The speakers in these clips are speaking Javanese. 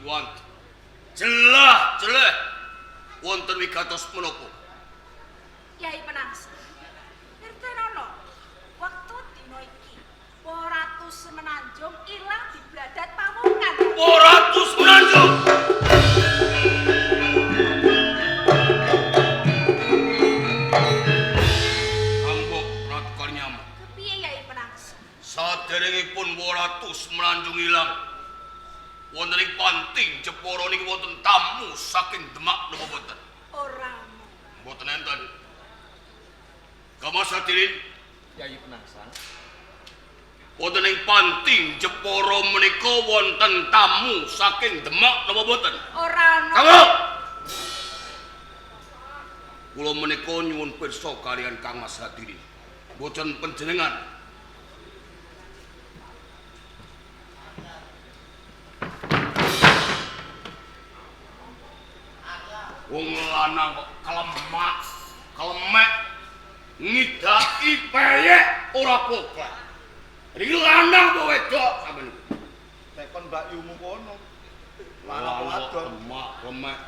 Wanti. Jelah jeleh wonten wigatos menapa? Yai Penangsang. Ngertenono, wektu dina iki Ratu Semenanjung ilang dibladat pawongan. Ratu Semenanjung. Kanggo Ratu Kalinyama. Kepiye Yai Penangsang? Saderengipun Ratu Semenanjung ilang, wonten ing panting Jepara niki wonten tamu saking Demak napa boten? Ora. Mboten enten. Kama sadirin Yai Penangsang. Wonten ing panting Jepara menika wonten tamu saking Demak napa boten? Ora ana. Kanggo. Kula menika nyuwun pirsa kaliyan Kang Mas Hadirin. Boten panjenengan. Wong lanang kok kelemak, kelemek ngidaki peyek ora poklek. Iki lanang apa wedok sampeyan iki? Tekon Mbak Yumu kono. Lanang Lanang wadon. Kelemak, klemek.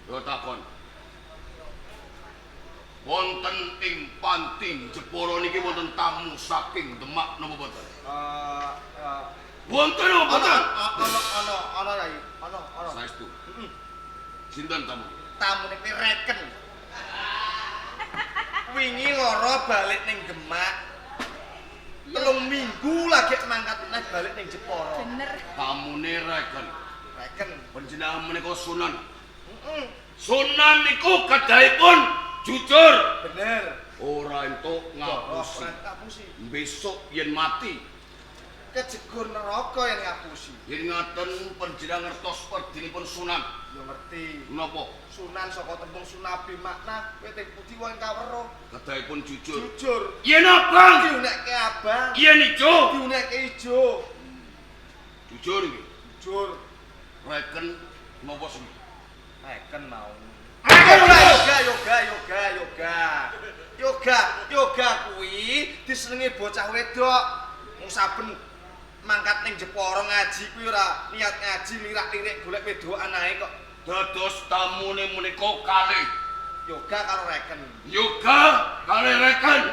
Yo takon. Wonten ing panting Jepara niki wonten tamu saking Demak napa boten? Wonten napa boten? Ana ana ana Yai, ana ana. Saestu. Sinten tamu? Tamune kuwi reken. Wingi lara balik ning Demak. 3 minggu lagi mangkat neh balik ning Jepara. Bener. Tamune reken. Reken. Panjenengan menika Sunan. Heeh. Sunan niku kedahipun jujur. Bener. Ora entuk ngapusi. Ora ngapusi. Besok yen mati kejegur neraka yen ngapusi. Yen ngaten panjenengan ngertos werdinipun Sunan. Ya ngerti. Menapa? Sunan saka tembung sunabi makna kowe teng pundi wong kaweruh. Kedahipun jujur. Jujur. Yen abang, Diunekke abang, yen ijo, diunekke ijo. Jujur nggih. Jujur. Reken napa sing? Reken mau. Yoga, yoga, yoga, yoga. Yoga, yoga kuwi disenengi bocah wedok. Wong saben mangkat ning Jepara ngaji kuwi ora niat ngaji lirak-lirik golek wedokan ae kok. Dados tamune menika kalih Yoga karo reken. Yoga kalih reken.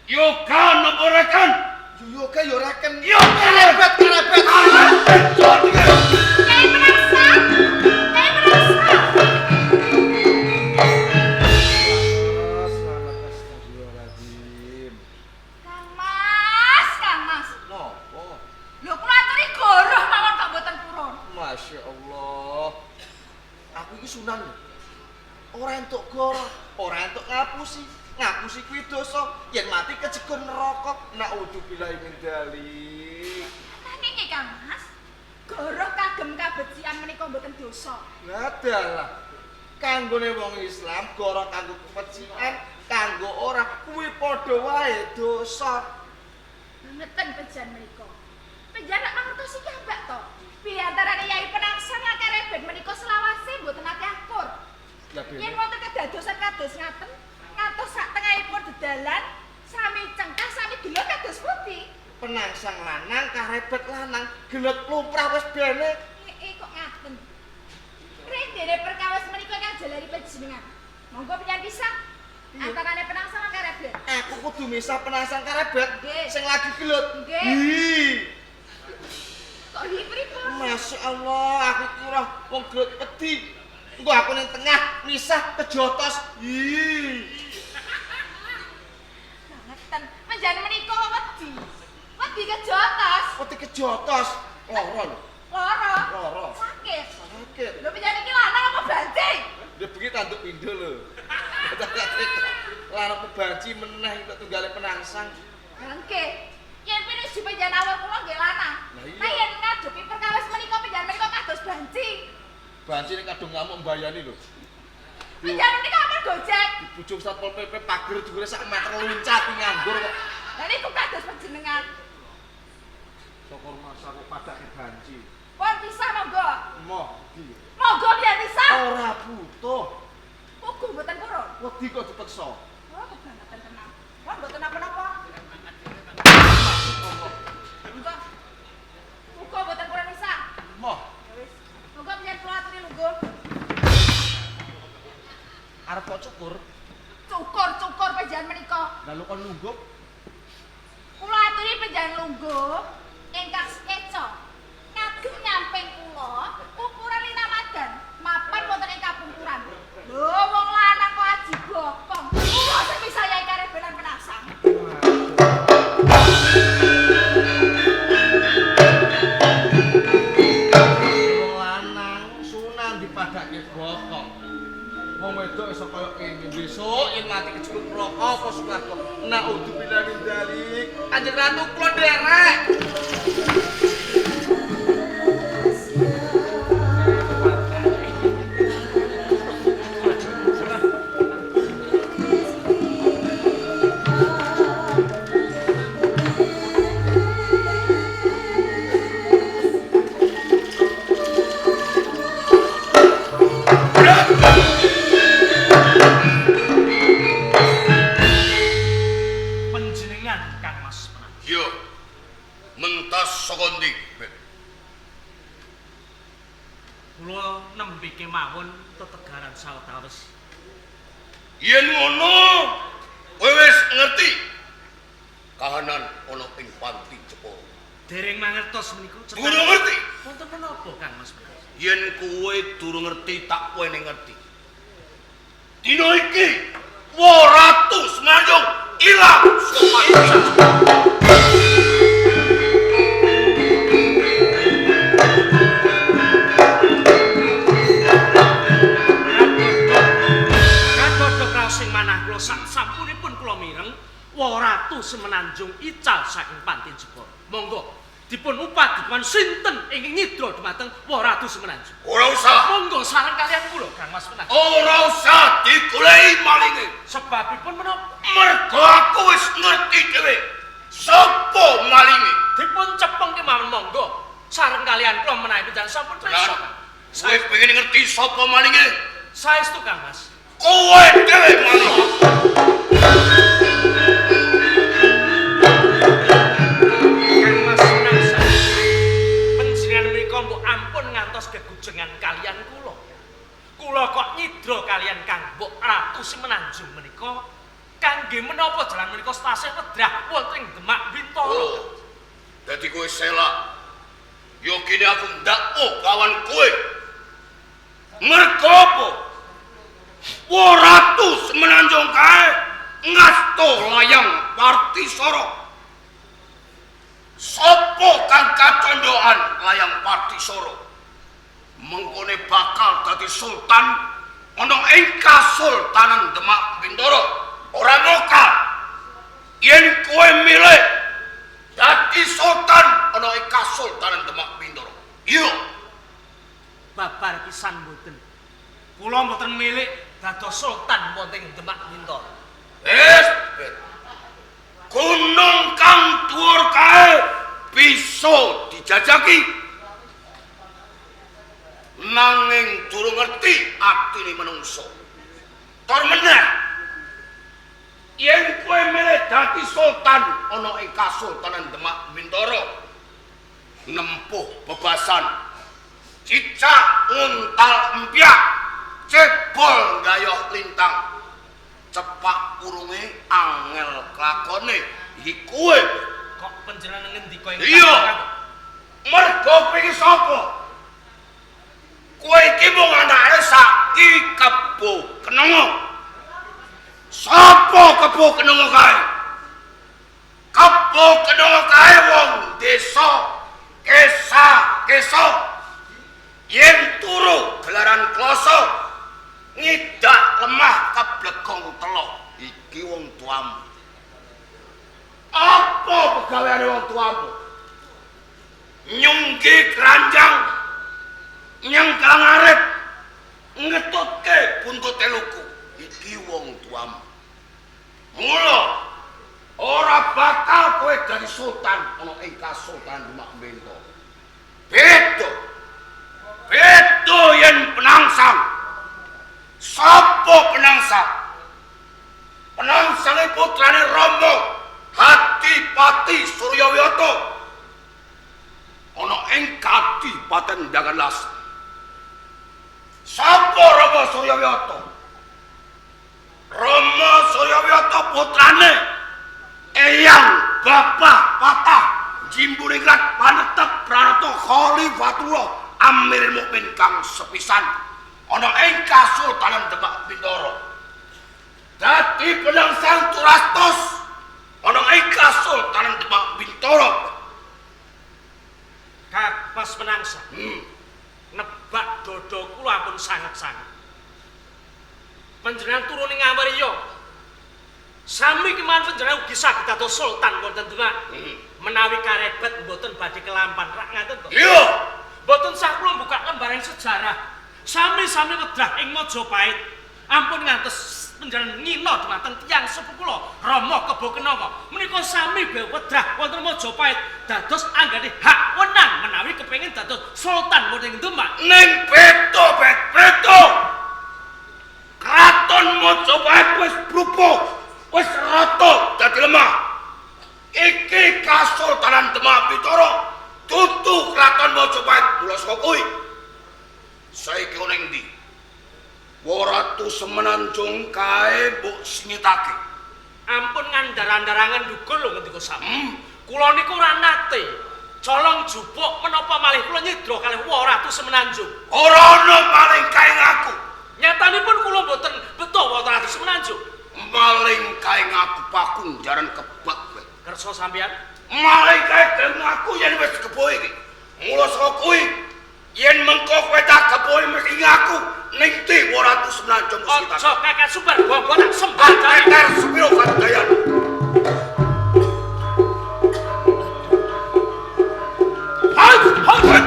Yoga napa reken? Yoga yo reken. Yoga karebet karebet. Kyai Penangsang. Kyai Penangsang. Selamat astagfirullahaladzim. Kang Mas, Kang Mas. Napa? Lho kula aturi goroh mawon kok mboten purun. Masya Allah. Aku iki sunan lho. Ora entuk goroh, ora entuk ngapusi. Ngapusi kuwi dosa. Yen mati kejegur neraka. Naudzubillahi min dzalik. Lah niki Kang Mas. Goroh kagem kabecikan menika mboten dosa. Lah dalah. Kanggone wong Islam goroh kanggo kebecikan, kanggo ora kuwi padha wae dosa. Ngeten pejan menika. Pejan rak mangertosi ki ambak to. Bilih antarane Yai Penangsang lan Karebet menika selawase mboten nate akur. Lah bene. Yen wonten kedadosan kados ngaten, ngantos sak tengahipun dedalan sami cengkah sami gelut kados pundi? Penangsang lanang karebet lanang gelut lumrah wis bene. Kok ngaten. Rendene perkawis menika ingkang jalari panjenengan. Monggo pian pisah. Antarane Penangsang lan Karebet. Aku kudu misah Penangsang karebet Nggih. sing lagi gelut. Nggih. Hi. Kok hi pripun? Masya Allah, aku iki ora wong gelut wedi. Engko aku ning tengah misah kejotos. Hi. Ngeten. Panjenengan menika wedi. Wedi kejotos. Wedi kejotos. Loro lho. Loro. Loro. Sakit. Sakit. Lho panjenengan iki lanang apa banci? Dia bengi tanduk pindho lho. Lanang banci meneh kok tunggale Penangsang. Nggih. Yen pinuju panjenengan awor kula nggih lanang. Lah iya. Nah yen ngadepi perkawis menika panjenengan menika kados banci. Banci nek kadung ngamuk mbayani lho. Panjenengan menika ampun gojek. Dibujuk Satpol PP pager dhuwure sak meter loncat nganggur kok. Lah niku kados panjenengan. Syukur masa kok padake banci. Pun pisah monggo. Moh di. Monggo biar pisah. Ora butuh. Puguh mboten purun. Wedi kok dipeksa. Oh, kebangetan tenan. Wah, mboten napa-napa. Monggo. Muga mboten cukur. Cukur-cukur panjenengan menika. Lalu kon lungguh. Kula aturi panjenengan lungguh ingkang sekeca. Kagem nyamping kula ukuran linamadan mapan wonten ing kapungkuran. Lho wong lanang kok aji bokong. Kula sing bisa Yai Karebenan Penangsang. Wong lanang sunan dipadake bokong. Wong wedok iso kaya ngene besok yen mati kejebuk neraka apa swarga. Naudzubillah min dzalik. Kanjeng Ratu kula nderek. Panjenengan Kang Mas Penangsang. Yo. Mentas saka ndi? Kula nembe kemawon tetegaran sawetawis. Yen ngono, kowe wis ngerti kahanan ana ing panti Jepara. Dereng mangertos menika. Durung ngerti. Wonten menapa Kang Mas Penangsang? Yen kowe durung ngerti tak kowe ngerti. Dina iki Ratu Semanjung ilang saka panti. Kadodok raos sing manah kula sak sampunipun kula mireng Ratu Semenanjung ical saking panti Jepara. Monggo dipun upadipan sinten ingkang nyidra dhumateng Ratu Semenanjung. Ora usah. Monggo sareng kalian kula Kang Mas Penangsang. Ora usah digoleki malinge. Sebabipun menapa? Mergo aku wis ngerti dhewe sapa malinge. Dipun cepeng kemawon monggo sareng kalian kula menawi panjenengan sampun pirsa. Kowe pengen ngerti sapa malinge? Saestu Kang Mas. Kowe dhewe malinge. Kang Mas Penangsang. Panjenengan menika mbok ampun ngantos gegujengan kalian kula. Kula kok nyidra kalian Kang Mbok Ratu Semenanjung menika kangge menapa jalan menika tasih wedrah wonten ing Demak Bintara. Oh. Dadi kowe selak. Yo kene aku ndakwo kawan kowe. Mergo apa? Ratu Semenanjung kae ngasto layang Partisara. Sopo kang kacondokan layang Partisara? Mengkone bakal dadi sultan ana ing Kasultanan Demak Bintara. Ora mokal. Yen kowe milih dadi sultan ana ing Kasultanan Demak Bintara. Iya. Babar pisan mboten. Kula mboten milik dados sultan wonten ing Demak Bintara. Wis, gunung kang dhuwur kae bisa dijajaki. Nanging durung ngerti atine manungsa. Tor meneh yen kowe milih dadi sultan ana ing Kasultanan Demak Bintara, nempuh bebasan, cicak nguntal empyak, cebol gayoh lintang, cepak urunge angel klakone. Iki kowe kok panjenengan ngendika ing iya. Mergo kowe iki sapa? Kowe iki mung anake Sakti Kebo Kenongo. Sapa Kebo Kenongo kae? Kebo Kenongo kae wong desa Kesa Kesa. Yen turu gelaran kloso ngidak lemah keblegong telok. Iki wong tuamu. Apa pegaweane wong tuamu? Nyunggi keranjang, nyengkang arep, ngetutke buntute luku. Iki wong tuamu. Mula ora bakal kowe dadi sultan ana ing Kasultanan Demak Bintara. Beda. Beda yen Penangsang. Sapa Penangsang? Penangsange putrane Rama Hadipati Suryawiyata. Ana ing Kadipaten Dangan Las. Sapa Rama Suryawiyata? putrane Eyang Bapak Patah Jimburingrat panetep Pranata Khalifatullah Amir Mukmin kang sepisan ana ing Kasultanan Demak Bintara. Dadi penangsang Turastos ana ing Kasultanan Demak Bintara. Kang Mas Penangsang. Nebak dada kula ampun sanget-sanget. Panjenengan turun ing Amarya. Sami kemawon panjenengan ugi saged dados sultan wonten Demak. Menawi karebet mboten badhe kelampan rak ngaten to. Iya. Mboten sah kula buka lembaran sejarah. Sami-sami wedrah ing Majapahit. Ampun ngantos panjenengan ngina dhumateng tiyang sepuh kula Rama Kebo Kenanga. Menika sami wedrah wonten Majapahit dados anggane hak wenang menawi kepengin dados sultan wonten ing Demak. Ning beto beto. Kraton Majapahit wis brubuh, wis rata dadi lemah. Iki Kasultanan Demak Bintara dudu Kraton Majapahit mula saka kuwi. Saiki ana ing ndi? Ratu Semenanjung kae mbok singitake. Ampun ngandar-andarangan dukun lho ngendika sami. Kula niku ora nate colong jupuk menapa malih kula nyidra kalih Ratu Semenanjung. Ora ana maling kae ngaku. Nyatanipun kula mboten beto Ratu Semenanjung. Maling kae ngaku pakung jaran kebak kowe. Kersa sampeyan? Maling kae gelem ngaku yen wis kebohe iki. Mula saka kuwi yen mengko kowe tak kebohe mesti ngaku ning ndi Ratu Semenanjung mesti tak. Aja kakek sumber bangga tak sembah teter sepiro kadayan. Hai hai.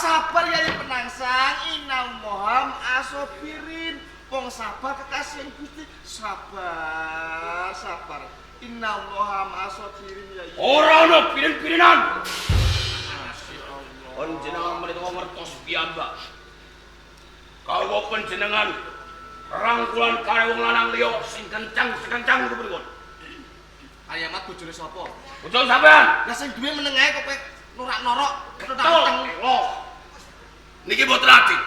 Sabar ya Penangsang, innallaha asobirin. Wong sabar kekasih Gusti, sabar, sabar. Innallaha asobirin ya. Ora ana pirin-pirinan. Panjenengan menika ngertos piyambak. Kawa panjenengan rangkulan karo wong lanang liya sing kencang-kencang ku pripun? Ayamat bojone sapa? Bojone sampean. Lah sing duwe meneng ae kok kowe norak-norok, ketang. Niki mboten adil.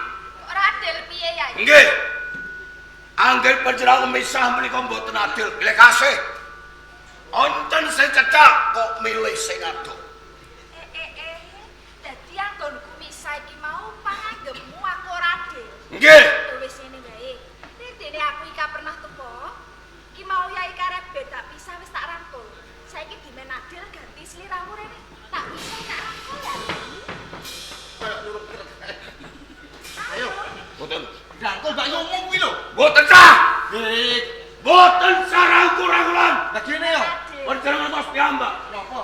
Ora adil piye ya? Nggih. Angger panjenengan misah menika mboten adil, pilih kasih. Wonten sing cedhak kok milih sing adoh. Dadi anggonku misah iki mau panganggepmu aku ora adil. Nggih. Wis ngene wae. Dene aku iki pernah tuwa. Ki mau yai karebet tak pisah wis tak rangkul. Saiki dimen adil ganti sliramu rene. Tak pisah tak rangkul ya. Ayo. Mboten. Rangkul mbak yo omong kuwi lho. Mboten sah. Nggih. Mboten sah rangkul-rangkulan. Lah kene yo. Panjenengan ngertos piyambak. Napa?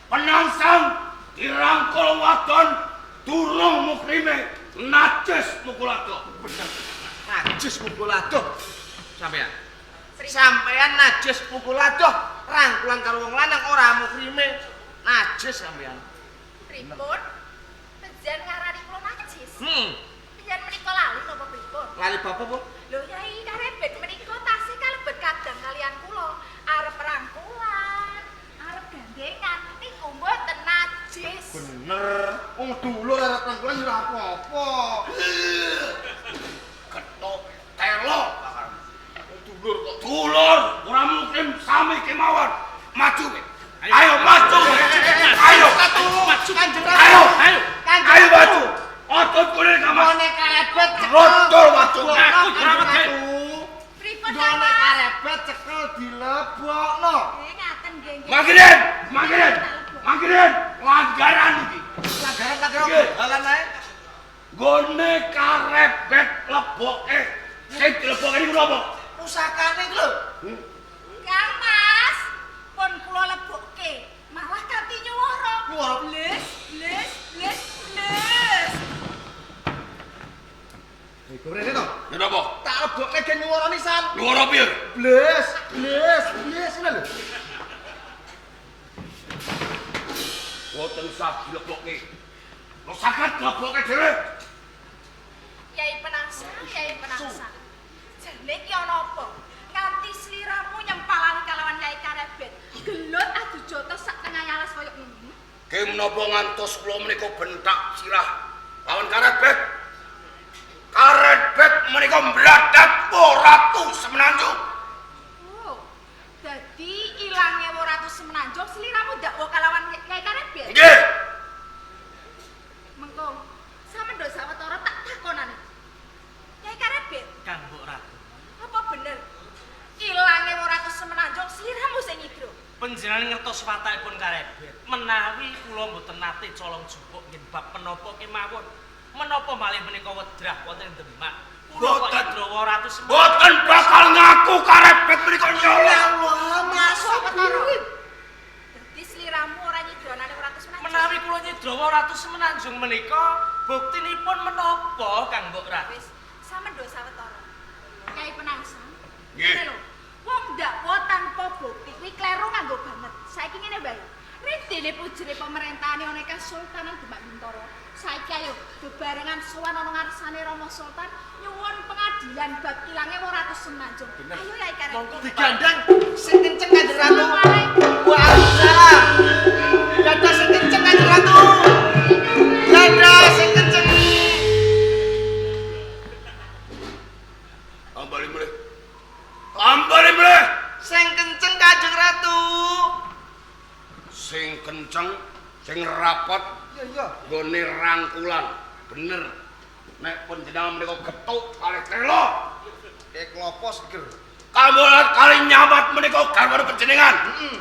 Penangsang dirangkul wadon durung mukrime najis mukul adoh. Bener. Najis mukul adoh. Sampeyan. Sampeyan najis mukul adoh, rangkulan karo wong lanang ora mukrime. Najis sampeyan. Pripun? Panjenengan ngarani kula najis. Panjenengan menika lali napa pripun? Lali bapak apa? Lho yai karebet menika tasih kalebet kadang kalian kula. Arep rangkulan, arep gandengan niku mboten najis. Bener. Wong dulur arep rangkulan ora apa-apa. Ketok telo bakal. Wong dulur kok dulur ora mungkin sami kemawon. Maju kowe. Ayo maju. Ayo maju. Ayo. Ayo. Ayo maju. Otot kulit kamas. Gone karebet cekel. Rotor maju. Aku ora wedi. Pripun Gone karebet cekel dilebokno. Nggih ngaten nggih. Mangkirin, mangkirin. Mangkirin langgaran iki. Langgaran dalan ae. Gone karebet leboke. Sing dileboke niku napa? Pusakane iku lho. Kang Mas. Nyuwara Bles, bles, bles, bles. Iku rene to. Ya napa? Tak lebokke gen nyuwara nisan. Nyuwara piye? Bles, bles, bles ngene lho. Boten sah dilebokke. Lo saged dilebokke dhewe. Yai Penangsa, Yai Penangsa. Jane ki ana apa? Nganti sliramu nyempalani kalawan Yai Karebet. Gelut adu jotos sak tengah alas koyo ngene. Ki menapa ngantos kula menika bentak sirah lawan Karebet? Karebet menika mbladat Ratu Semenanjung. Oh. Dadi ilange Ratu Semenanjung sliramu dakwa kalawan Yai Karebet. Nggih. Mengko sampeyan sawetara tak takonane. Yai Karebet, Kang Mbok Ratu. apa bener ilange Ratu Semenanjung sliramu sing nyidra? Panjenengan ngertos watakipun Karebet. Menawi kula mboten nate colong jupuk nggih bab menapa kemawon. Menapa malih menika wedrah wonten Demak. Kula kok Boten. nyidra Ratu Semenanjung. Boten bakal ngaku Karebet menika nyolong. Allah, masuk Sawetara. Dadi sliramu ora nyidranane Ratu Semenanjung. Menawi kula nyidra Ratu Semenanjung menika buktinipun menapa Kang Mbok Ratu? Wis, sampeyan nduk sawetara. Kyai Penangsa. Nggih. Ngene lho. Wong ndakwa tanpa bukti kuwi kleru nganggo banget. Saiki ngene wae. Ridene pujere pemerintahane ana Kasultanan Demak Bintara. Saiki ayo bebarengan sowan ana ngarsane Rama Sultan nyuwun pengadilan bab ilange Ratu Semenanjung. Ayo Yai Karebet. Monggo Digandang sing kenceng Kanjeng Ratu. Assalamualaikum. Waalaikumsalam. Dadah sing kenceng Kanjeng Ratu. Dadah sing kenceng. Ambali mulih. Ambali mulih. Sing kenceng Kanjeng Ratu. Sing kenceng, sing rapot Iya iya. nggone rangkulan. Bener. Nek panjenengan menika gethuk kalih telo. Kayak klopo seger. Kamulan kali nyamat menika garwane panjenengan. Heeh.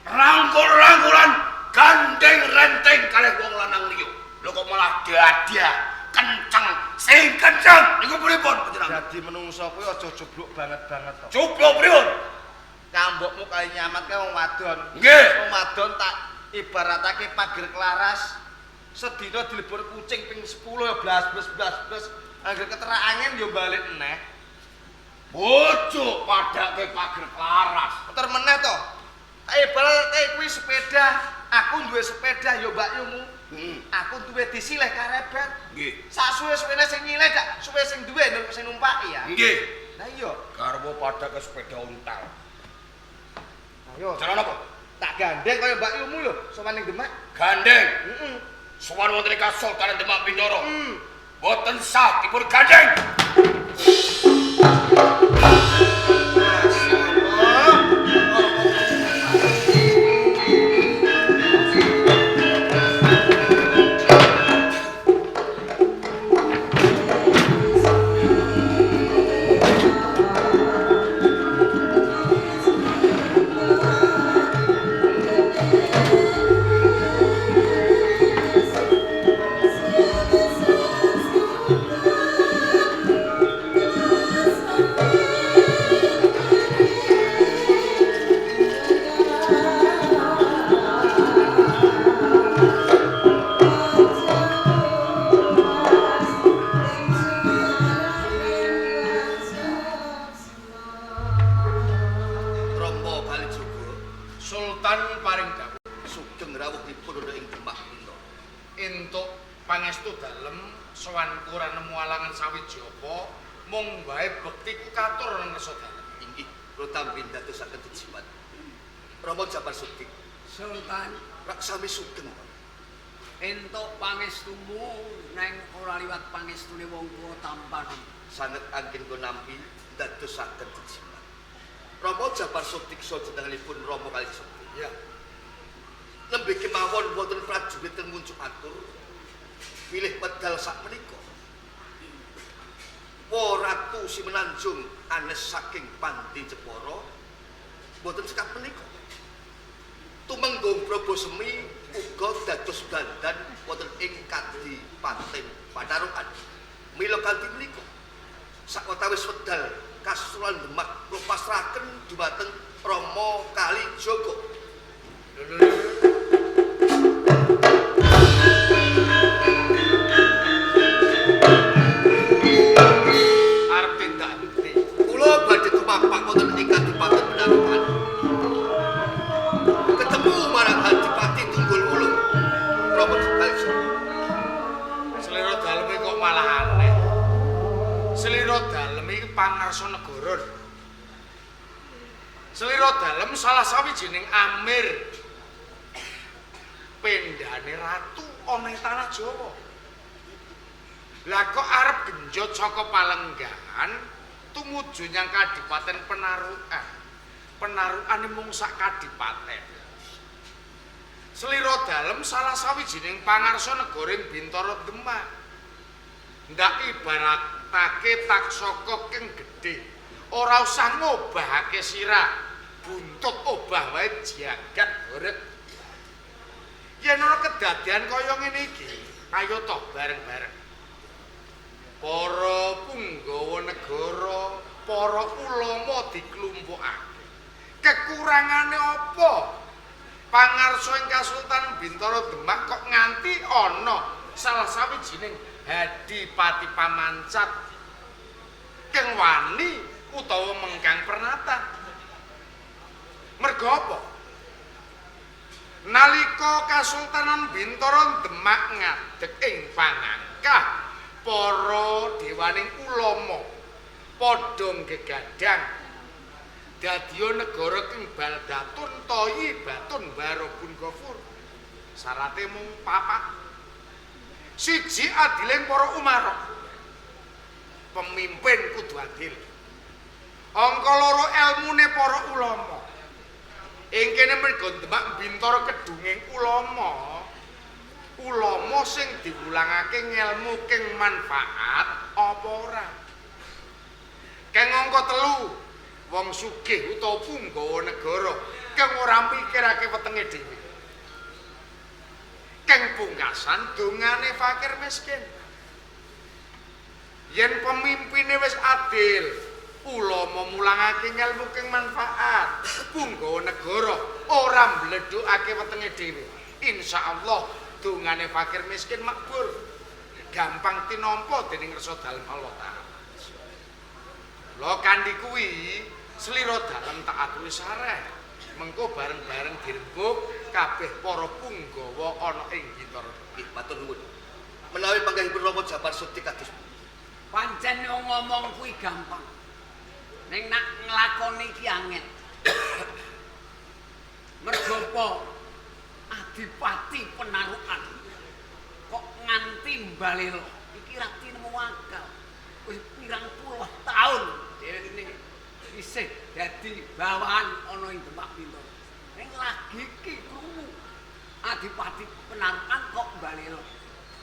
Rangkul-rangkulan gandeng renteng kalih wong lanang liya. Lho kok malah dadah kenceng, sing kenceng niku pripun panjenengan? Dadi menungso kuwi aja jubluk banget-banget to. Cupluk pripun? Kambokmu kali nyamat kae wong wadon. Nggih. Wong wadon tak ibaratake pager kelaras. Sedina dilebur kucing ping 10 ya blas blas blas blas. Angger keterak angin ya balik meneh. Bojo padake pager klaras. Puter meneh to. Tak ibaratake kuwi sepeda, aku duwe sepeda ya mbakyumu. Heeh. Aku duwe disilih karebet. Nggih. Sak suwe-suwene sing nyilih dak suwe sing duwe sing numpaki ya. Nggih. Lah iya. Garwa padake sepeda ontel. Ayo Jalan apa? tak gandeng kaya mbakyumu lho, sowan ning Demak. Gandeng. Heeh. Sowan wonten ing Kasultanan Demak Bintara. Hmm. Boten sah dipun gandeng. Masyaallah. Rama Kalijogo Sultan paring dawuh sugeng rawuhipun ana ing Demak Bintara. entuk pangestu dalem sowanku ora nemu alangan sawiji apa mung wae bektiku katur nang ngersa dalem. Inggih, kula tampi ndadosaken jejimat. Rama Japar Sudik Sultan raksami sugeng. entuk pangestumu neng ora liwat pangestune wong tuwa tampan. Sanget anggen kula nampi ndadosaken jejimat. Rama Japar Sudik sajenenganipun Rama Kalijogo. Ya, Nembe kemawon wonten prajurit teng Munjuk atur bilih medal sakmenika. Wa Ratu Simenanjung anes saking Pandi Jepara boten sekap menika. Tumenggung Probosemi uga dados dandan wonten ing Kadipaten Patarukan. Mila kanthi menika sawetawis wedal Kasunan Demak kula pasrahaken dumateng Rama Kalijaga. Selira daleme kok malah aneh. Selira dalem iki pangarsa negara. Selira dalem salah sawijining amir pendane ratu ana ing tanah Jawa. Lah kok arep genjot saka Palenggahan tumuju nyang Kadipaten Penarukan. Penarukane mung sak kadipaten. Selira dalem salah sawijining pangarsa negara ing Bintara Demak. Ndak ibaratake taksaka keng gedhe. Ora usah ngobahake sirah, buntut obah wae jagat horeg. Yen ana kedadian kaya ngene iki, ayo toh bareng-bareng. Para punggawa negara, para ulama diklumpukake. Kekurangane apa? Pangarsa ing Kasultan Bintara Demak kok nganti ana salah sawijining Hadipati Pamancat keng wani utawa mengkang pernata. Merga apa? Nalika Kasultanan Bintara Demak ngadeg ing pangangkah, para dewaning ulama padha gegadang dadiya negara keng baldatun thayyibatun warabun ghafur. Syarate mung papat. Siji, adiling para umara. Pemimpin kudu adil. Angka loro, elmune para ulama. Ing kene merga Demak Bintara kedunging ulama. Ulama sing diwulangake ngelmu keng manfaat apa ora? Keng angka telu, wong sugih utawa punggawa negara keng ora mikirake wetenge dhewe. Keng pungkasan dongane fakir miskin. Yen pemimpine wis adil, ulama mulangake ngelmu keng manfaat, punggawa negara ora mbledhokake wetenge dhewe, insyaallah dongane fakir miskin makbul, gampang tinampa dening rasa dalem Allah Ta'ala. Lho kanthi kuwi selira dalem tak aturi sareh. Mengko bareng-bareng dirembug kabeh para punggawa ana ing Bintara. Nggih, matur nuwun. Menawi panggahipun Rama Japar Sudi kados pundi? Pancen wong ngomong kuwi gampang. Ning nak nglakoni iki angel. Mergo apa? Adipati Penarukan kok nganti mbalela iki ra tinemu akal. Wis pirang puluh taun dheweke isih dadi bawahan ana ing Demak Bintara. Ning lagi iki krungu Adipati Penarukan kok mbalela.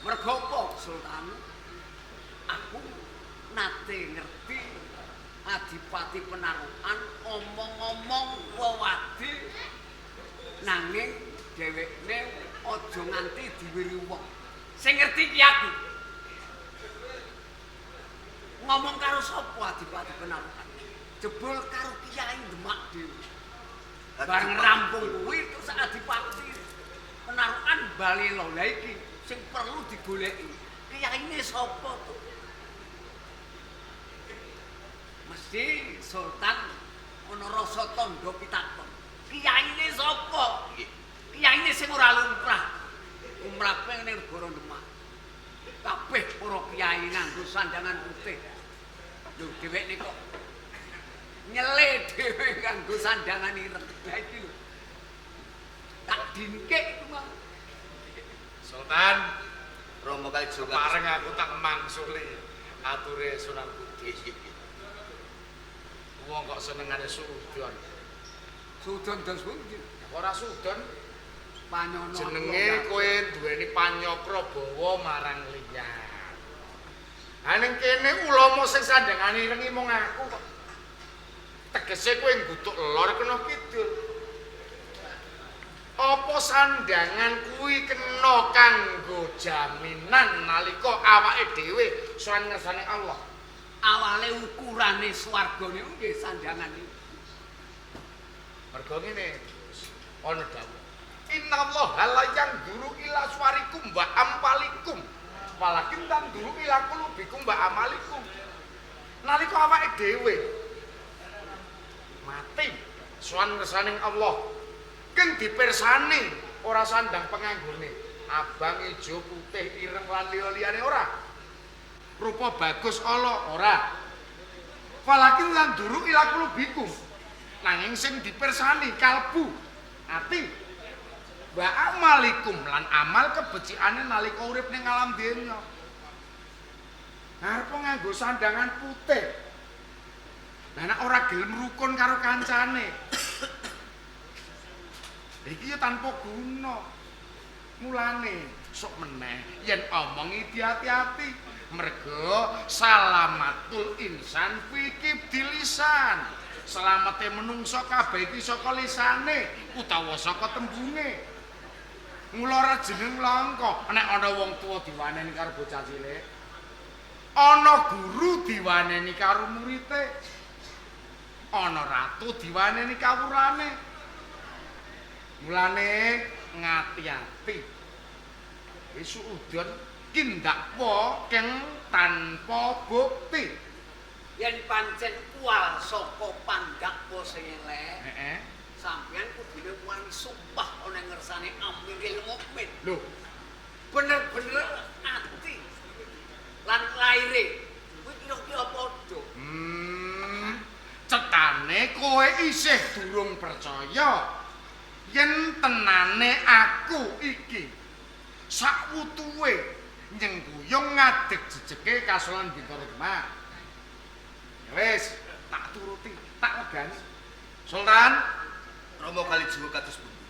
Mergo apa, Sultan? Aku nate ngerti Adipati Penarukan omong-omong wewadi nanging dhewekne aja nganti diwiri wong. Sing ngerti ki aku. Ngomong karo sapa Adipati Penarukan? Jebul karo Kiai Demak dhewe. Bareng rampung kuwi terus Adipati Penarukan balela. Lah iki sing perlu digoleki. Kiyaine sapa to? Mesti Sultan ana rasa tandha pitakon. Kiyaine sapa? Kiyaine sing ora lumrah. Umrape ning negara Demak. Kabeh para kiai nganggo sandangan putih. Lho dheweke kok nyele dhewe nganggo sandangan ireng. Lah iki lho. Tak dingkek iku mau. Sultan, Rama Kalijaga pareng aku tak mangsuli ature Sunan Kudus. Nggih, nggih. Wong kok senengane sudon. Sudon dos pundi? Ora sudon, Panyono. jenenge kowe duweni panyakra bawa marang liyan. Ha ning kene ulama sing sandangane ireng mung aku kok. Tegese kowe nggutuk lor kena kidul. Apa sandangan kuwi kena kanggo jaminan nalika awake dhewe sowan ngersane Allah? Awale ukurane swarga niku nggih sandangan niku. Mergo ngene, ana dawuh. Innallaha la yanzuru ila suwarikum wa ampalikum, walakin tanzuru ila qulubikum wa amalikum. Nalika awake dhewe mati sowan ngersaning Allah, keng dipirsani ora sandang penganggone, Abang, ijo, putih, ireng lan liya-liyane ora. Rupa bagus ala ora. Walakin lan duru ila kulubikum. Nanging sing dipirsani kalbu, ati. Wa amalikum lan amal kebecikane nalika urip ning alam donya. Arep nganggo sandangan putih. Lah nek ora gelem rukun karo kancane. Iki ya tanpa guna. Mulane sok meneh yen omongi hati-hati. Mergo salamatul insan fi kibdilisan. Selamate menungso kabeh iki saka lisane utawa saka tembunge. Mula ora jeneng langka nek ana wong tuwa diwaneni karo bocah cilik. Ana guru diwaneni karo murite. Ana ratu diwaneni kawulane. Mulane ngati-ati. Wis suudon kindakwa keng tanpa bukti. Yen pancen kual saka pandakwa sing elek, heeh. Sampeyan kudune wani sumpah ana ngersane Amirul Mukmin. Lho, bener-bener ati lan laire kuwi kira-kira padha. Cetane kowe isih durung percaya yen tenane aku iki sakwutuwe nyengguyung ngadeg jejeke Kasultan Bintoro Demak. Ya wis, tak turuti, tak legani. Sultan Rama Kalijaga kados pundi?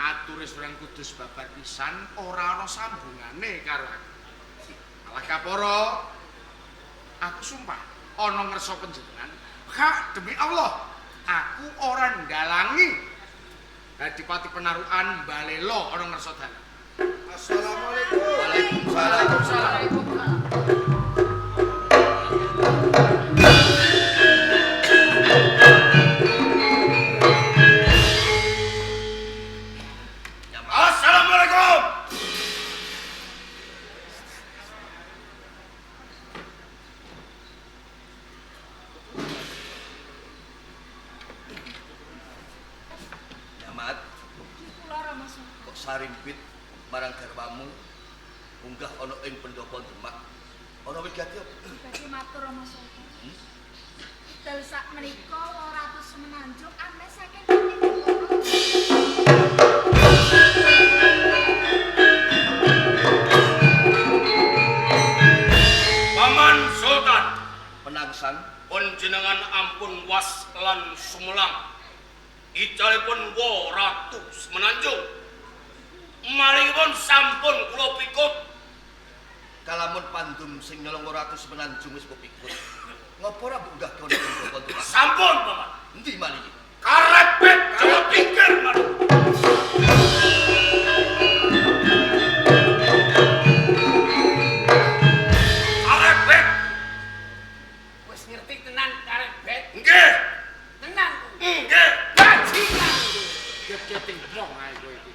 Ature Sunan Kudus babar pisan ora ana sambungane karo aku. Alah kapara, aku sumpah ana ngersa panjenengan, hak demi Allah, aku ora ndalangi Adipati Penarukan Balelo ana ngersa dalan. Assalamualaikum. Waalaikumsalam. Waalaikumsalam. Assalamualaikum. Nyamat, Kula Rama Sultan. kok sarimpit marang garwamu munggah ana ing pendopo Demak. Ana wigati apa? Badhe matur Rama Sultan. Dal sak menika Ratu Semenanjung ameh saking Pati Bintoro. Paman Sultan, Penangsang panjenengan ampun was lan sumelang. Icalipun wa Ratu Semenanjung. Malihipun sampun kula pikut. Kalamun pandum sing nyolong Ratu Semenanjung wis pikut. Ngopo ora mbok unggah kono pendopo Demak? Sampun, Paman. Endi malinge? Karebet Jawa pinggir marang. Karebet. Wis ngerti tenan karebet? Nggih. Tenan. Nggih. Bajingan. Gegeting wong ae kowe iki.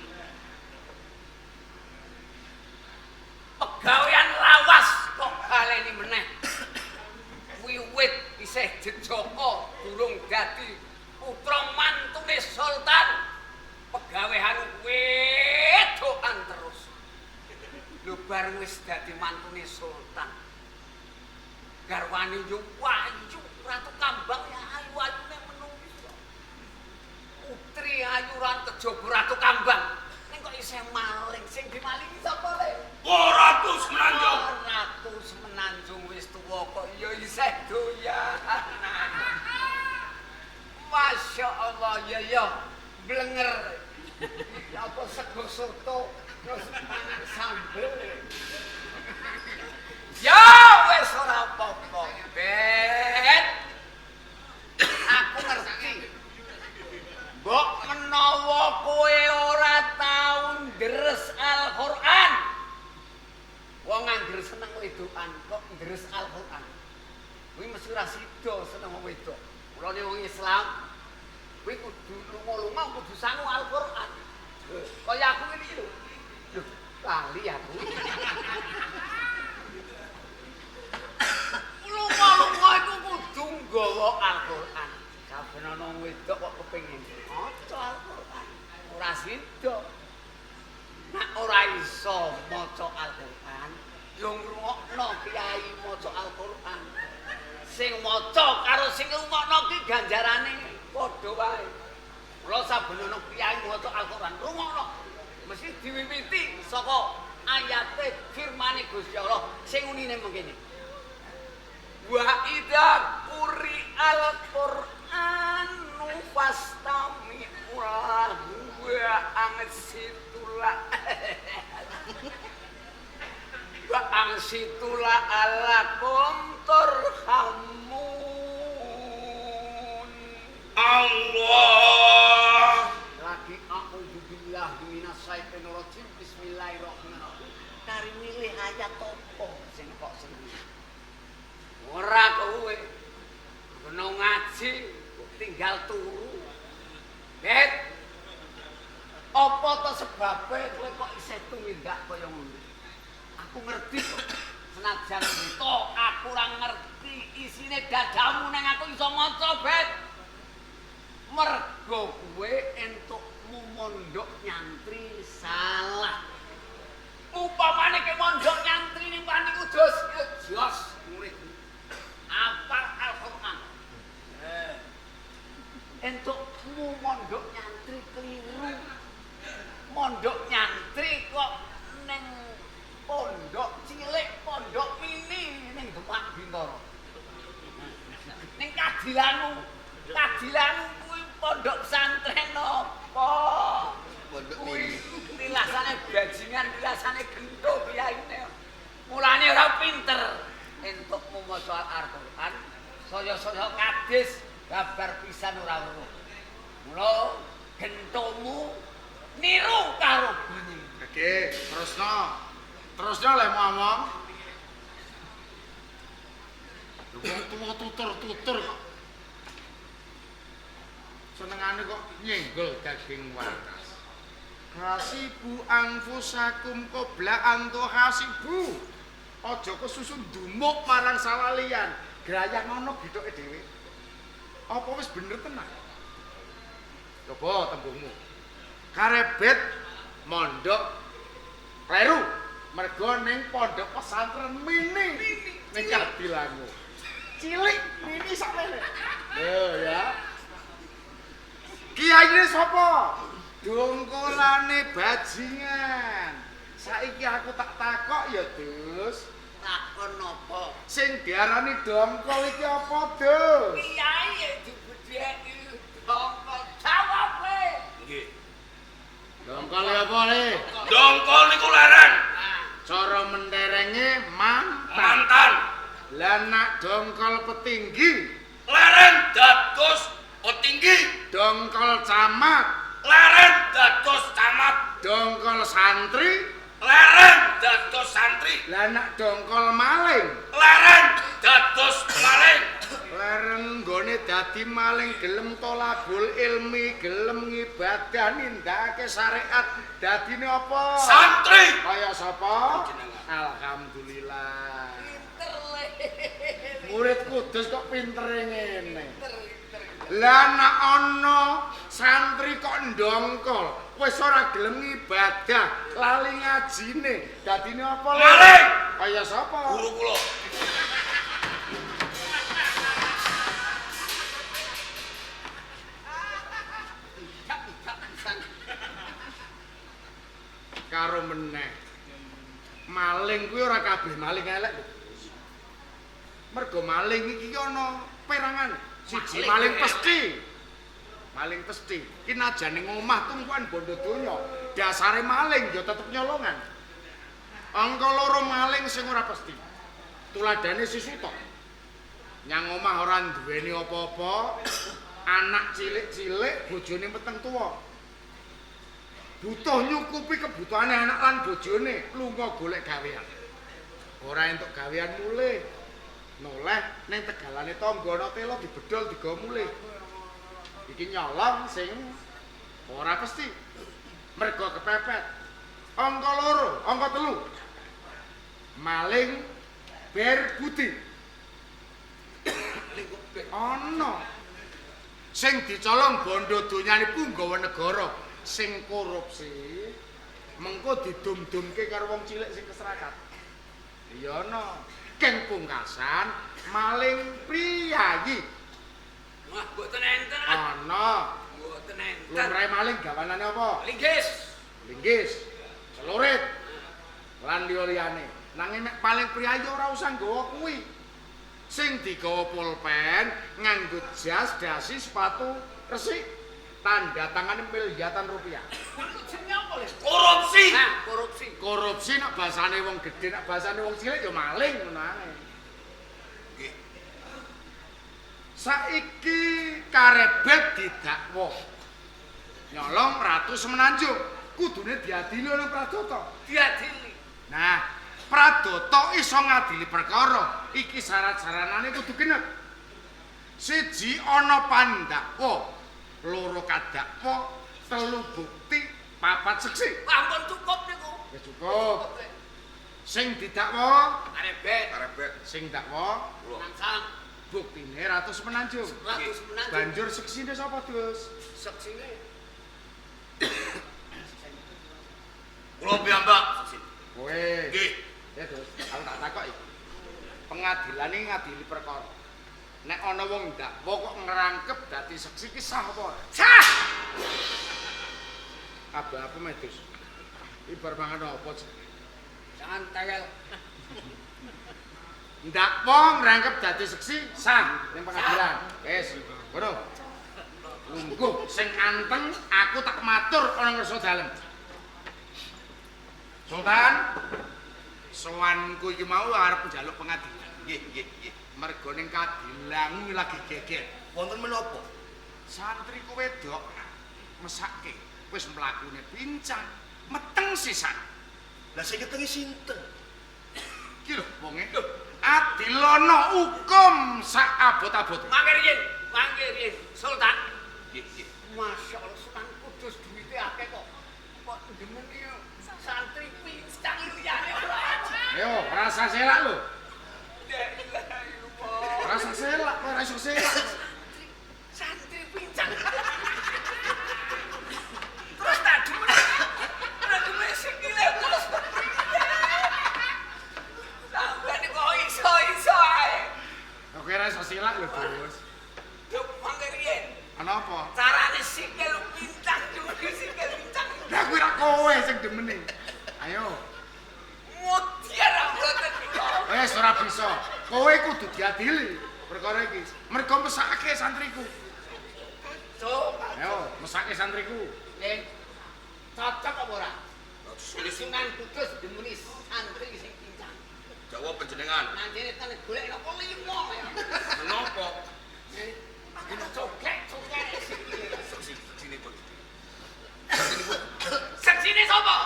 Pegawean lawas kok baleni meneh. Wiwit isih jejaka durung dadi putra mantune sultan. Pegawean wedokan terus. Lho bareng wis dadi mantune sultan. Garwane yo ayu, Ratu Kambang ya ayu-ayune menungso. Putri ayu lan kejaba Ratu Kambang. Ning kok isih maling, sing dimalingi sapa le? Wa Ratu Semenanjung. Ratu Semenanjung wis tuwa kok ya isih doyan. Masya Allah, ya ya blenger. Apa sego soto terus mangan sambel. Ya wis ora apa-apa, Bet. Aku ngerti. Mbok menawa kowe ora tau ndres Al-Qur'an. Wong angger seneng wedokan kok ndres Al-Qur'an. Kuwi mesti ora sida seneng wong wedok. Mulane wong Islam kuwi kudu lunga-lunga kudu sangu Al-Qur'an. Kaya aku ngene iki lho. Lho, lali aku. Lunga-lunga iku kudu nggawa Al-Qur'an. Saben ana wong wedok kok kepengin maca Al-Qur'an. Ora sida. Nek ora iso Rungokno kiai maca Al-Qur'an. Sing maca karo sing ngrungokno ki ganjarane padha wae. Kula saben ana kiai maca Al-Qur'an, rungokno. Mesti diwiwiti saka ayate firmane Gusti Allah sing unine mengkene. Wa idza quri'al Qur'anu fastami'u lahu wa ansitu wa ansitu la'allakum turhamun. Allah. Lagi a'udzubillahi minasyaitonir rajim. Bismillahirrahmanirrahim. Kari milih ayat apa sing kok seneng? Ora kowe. Kena ngaji tinggal turu. Bet. Apa to sebabe kowe kok isih tumindak kaya ngono? Aku ngerti kok. Senajan to aku ora ngerti isine dadamu nang aku iso maca, Bet. Mergo kowe entukmu mondok nyantri salah. Upamane ke mondok nyantri ning Pati Kudus, ya jos muridmu. Apal Al-Qur'an. Entukmu mondok nyantri keliru. Mondok nyantri kok ning pondok cilik, pondok mini ning Demak Bintara. Ning Kadilangu, Kadilangu kuwi pondok pesantren apa? Pondok mini. Tilasane bajingan, tilasane gento kiyaine. Mulane ora pinter. Entukmu maca Al-Qur'an, saya-saya kadis babar pisan ora weruh. Mula gentomu niru karo bunyi. Oke, terusno. Terusno lek ngomong. Lho wong tuwa tutur-tutur kok. Senengane kok nyenggol daging waras. Hasibu anfusakum qabla an tuhasibu. Aja kesusu ndumuk marang sawalian. Grayah ngono githuke dhewe. Apa wis bener tenan? Coba tembungmu. Karebet mondok kleru mergo ning pondok pesantren mini ning Kadilangu. Cilik mini sakmene. Lho ya. Kiyaine sapa? Dongkolane bajingan. Saiki aku tak takok ya, Dus. Takon apa? Sing diarani dongkol iki apa, Dus? Kiai dibedheki dongkol jawab le. Nggih. Dongkol apa le? Dongkol niku leren. Cara menterenge mantan. Mantan. Lah nak dongkol petinggi, leren dados petinggi. Dongkol camat, leren dados camat. Dongkol santri, leren dados santri. Lah nak dongkol maling, leren dados maling. Leren nggone dadi maling gelem tolabul ilmi, gelem ngibadah nindakake syariat, dadine apa? Santri. Kaya sapa? Alhamdulillah. Pinter le. Murid Kudus kok pintere ngene. Lah nak ana santri kok ndongkol, wis ora gelem ngibadah, lali ngajine, dadine apa lho? Maling. Kaya sapa? Guru kula. Karo meneh. Maling kuwi ora kabeh maling elek lho. Mergo maling iki ana perangan. Siji maling pesti. Maling pesti. Ki najane ngomah tumpukan bondo donya, dasare maling ya tetep nyolongan. Angka loro maling sing ora pesti. Tuladane si Suto. Nyang omah ora duweni apa-apa, anak cilik-cilik bojone meteng tuwa. Butuh nyukupi kebutuhane anak lan bojone, lunga golek gawean. Ora entuk gawean mulih. Noleh ning tegalane tangga ana telo dibedol digawa mulih. Iki nyolong sing ora pesti. Mergo kepepet. Angka loro, angka telu. Maling berbudi. Ana sing dicolong bondo donyane punggawa negara sing korupsi mengko didum-dumke karo wong cilik sing keserakat. Iya ana. Keng pungkasan maling priyayi. Wah, mboten enten. Ana. Mboten enten. Lumrahe maling gawanane apa? Linggis. Linggis, celurit, lan liya-liyane. Nanging nek paling priyayi ora usah nggawa kuwi. Sing digawa pulpen, nganggo jas, dasi, sepatu resik, tanda tangane miliaran rupiah. Iku jenenge apa, Le? Korupsi. Nah, korupsi. Korupsi nek basane wong gedhe, nek basane wong cilik ya maling ngono ae. Nggih. Saiki karebet didakwa. Nyolong Ratu Semenanjung, kudune diadili oleh Pradata. Diadili. Nah, Pradata iso ngadili perkara. Iki syarat-saranane kudu genep. Siji ana pandakwa, loro kadakwa, telu bukti, papat seksi. Ampun cukup niku. Wis cukup. Sing didakwa Karebet. Karebet. Sing dakwa Nangsang. Buktine Ratu Semenanjung. Ratu Semenanjung. Banjur seksine sapa, Dus? Seksine. Kula piyambak seksi. Kowe. Nggih. Ya, Dus, aku tak takoki. Pengadilan iki ngadili perkara. Nek ana wong ndakwa kok ngrangkep dadi seksi ki sah apa ora? Sah. Aba-apa meh, Dus? Iki bar mangan apa? Jangan tewel. Ndakwa ngrangkep dadi seksi sah ning pengadilan. Wis, ngono. Lungguh sing anteng aku tak matur ana ngersa dalem. Sultan, sowanku iki mau arep njaluk pengadilan. Nggih, nggih, nggih. Mergo ning kadilangu lagi geger. Wonten menapa? Santriku wedok mesake wis mlakune pincang, meteng sisan. Lah sing ketengi sinten? Iki lho wonge. Adilana hukum sak abot-abote. Mangke riyin, mangke riyin, Sultan. Nggih, nggih. Masya Allah, Sultan Kudus duwite akeh kok. Kok ndemeni santri pincang liyane ora. Ayo, rasa selak lho. La ilaha illallah. Rasa selak, kok ora iso selak. Santri pincang. Terus tak demen. Ora demen sikile terus. Sampeyan kok iso-iso ae. Kowe ora iso selak lho, Gus. Duh, mangke riyin. Ana apa? Carane sikil pincang, dhuwur sikil pincang. Lah kuwi ra kowe sing demeni. Ayo. Mutiar mboten niku. Wis ora bisa. Kowe kudu diadili perkara iki. Mergo mesake santriku. Cuk. Ayo, mesake santriku. Cocok apa ora? Sunan Kudus demeni santri sing pincang. Jawab panjenengan. Nanjene ten golek napa limo ya. Menapa? Cokek-cokek sikile. Seksi seksine pun. Seksine sapa?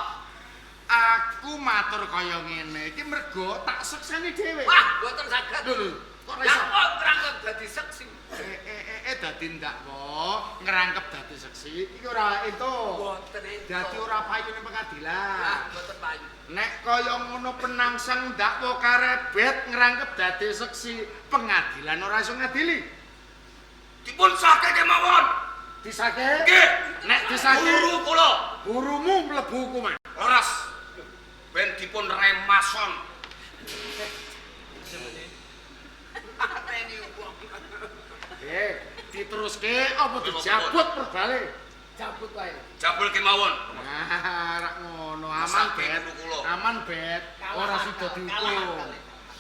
Aku matur kaya ngene iki mergo tak sekseni dhewe. Wah, mboten saged. Lho lho, kok ora iso? Lah kok ngrangkep dadi seksi? Dadi ndakwa, ngrangkep dadi seksi iki ora entuk. Mboten entuk. Dadi ora payu ning pengadilan. Lah, mboten payu. Nek kaya ngono penangsang ndakwa karebet ngrangkep dadi seksi, pengadilan ora iso ngadili. Dipun sahke kemawon. Disake? Nggih. Nek disake Guru kula. Gurumu mlebu hukuman. Leres. Ben dipun remason. Mateni wong. Diteruske apa dijabut perbale? Jabut wae. Jabul kemawon. Nah, rak ngono, aman bet. Aman bet, ora sida dihukum.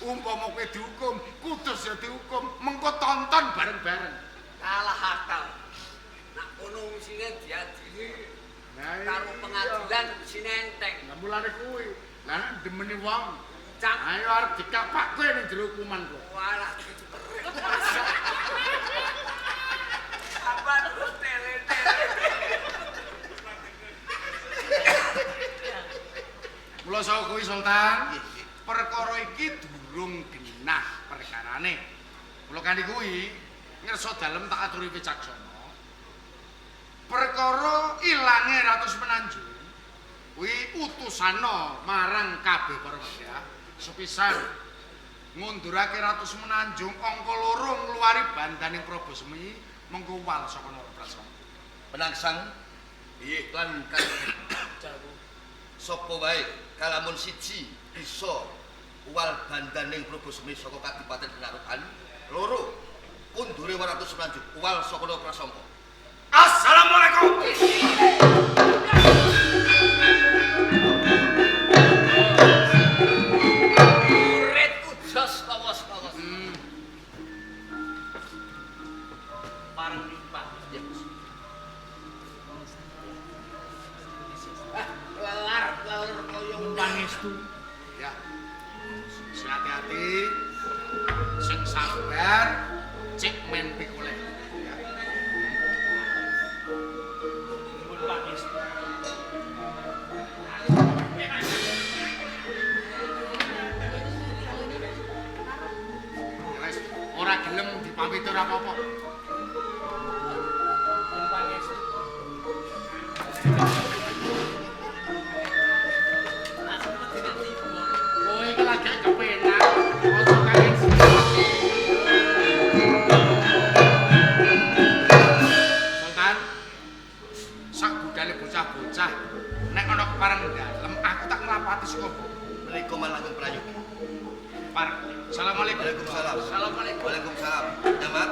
Umpama kowe dihukum, Kudus ya dihukum, mengko tonton bareng-bareng. Kalah akal. Nak kono mesine diadili. Karo pengadilan mesine enteng. Lah mulane kuwi, lah nek demeni wong, Cang. Ayo arep dikapak kowe ning jero hukuman kok. Walah diterik. Apa terus tele-tele. Mula saka kuwi Sultan, perkara iki durung genah perkarane. Mula kanthi kuwi ngersa dalem tak aturi wicaksana. Perkara ilange Ratu Semenanjung kuwi utusana marang kabeh para wedya sepisan ngundurake Ratu Semenanjung angka loro ngluwari bandaning Prabu Semi mengko wal saka Naraprasana. Penangsang piye lan sapa wae kalamun siji bisa Uwal bandaning Probosemi saka Kadipaten Penarukan. Loro, kundure Ratu Semenanjung uwal saka Prasangka. Assalamualaikum. Murid ujos kawas-kawas. Pareng limpah. Ya. Ah, lelar-lelar kaya Pangestu. Ya. Sing hati-hati, sing sabar, cek men pikoleh. Ya. Nuwun pangestu. Ya wis, ora gelem dipamit ora apa-apa. Nuwun pangestu. Kowe iki lagi kepenak, aja kangen sithik. Sultan, sak budale bocah-bocah, nek ana kepareng dalem, aku tak nglapati saka mbok. Menika malanggung prayogi. Pareng. Assalamualaikum. Waalaikumsalam. Assalamualaikum. Waalaikumsalam. Damat.